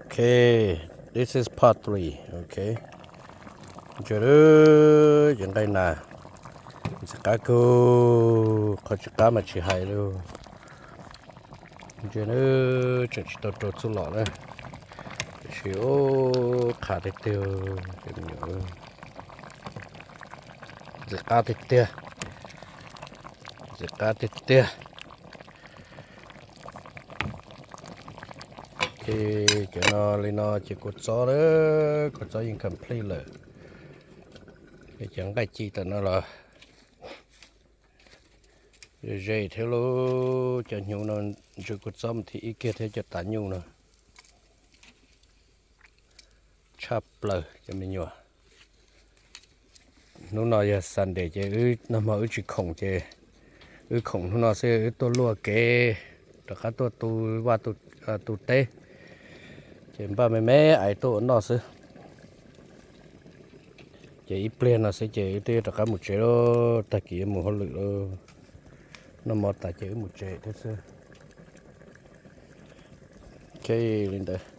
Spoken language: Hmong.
Ok, this is part three. Ok, ntsia, ces nqaij nas ntxim qab kawg, qhov tsis qab mas tsis hais li. Ntsia, tseem tsis tau rau txuj lom na, tiam sis ub, qab tiag tiag, ntxim qab tiag tiag, ntxim qab tiag tiag. Ok, cov no li no ces kua txob, kua txob yeej complete lawm. Ces cov nqaij ci ntawm no los ze thiab lauj. Cov hnyuv no ntsw kua txob mus thib ib kiag thiab cov tav nyuj no. Tshaj plaws cov me nyuam. Hnub no yog Sunday ces wb nag hmo wb tsis khoom ces wb khoom hnub no xwb, wb tuaj luaj kev rov qab tuaj tu vaj tu teb, ces npaj me me ais tuaj ua noj xwb. Ces ib pliag no xwb ces wb twb yuav rov qab mus tsev lauj, tag kis yuav mus hauj lwm lauj. Noj mov tas ces wb mus tsev thiab xwb. Ok, li ntawd.